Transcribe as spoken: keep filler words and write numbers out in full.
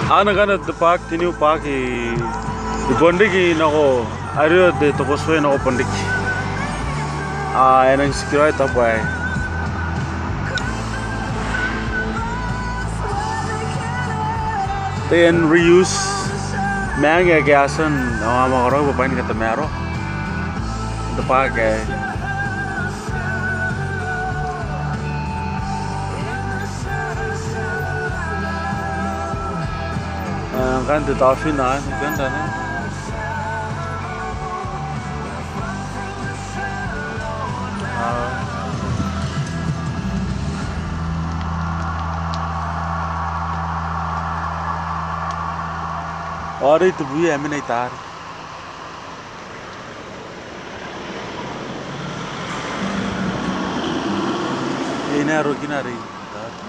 Anne ngkanne te park, te new park i, i Bonriki nako, are te, te causeway nako Bonriki. A, e nang tikiraoi te tabo aei. Te reuse. Manga ake a tia n, a, manga karaoaki bwa bwain katamaroa. Te park aei. A, ngkanne te dolphin anne, ngkanne anne. A. Ao are te buia ae mena i taari. E na rokina are i taari.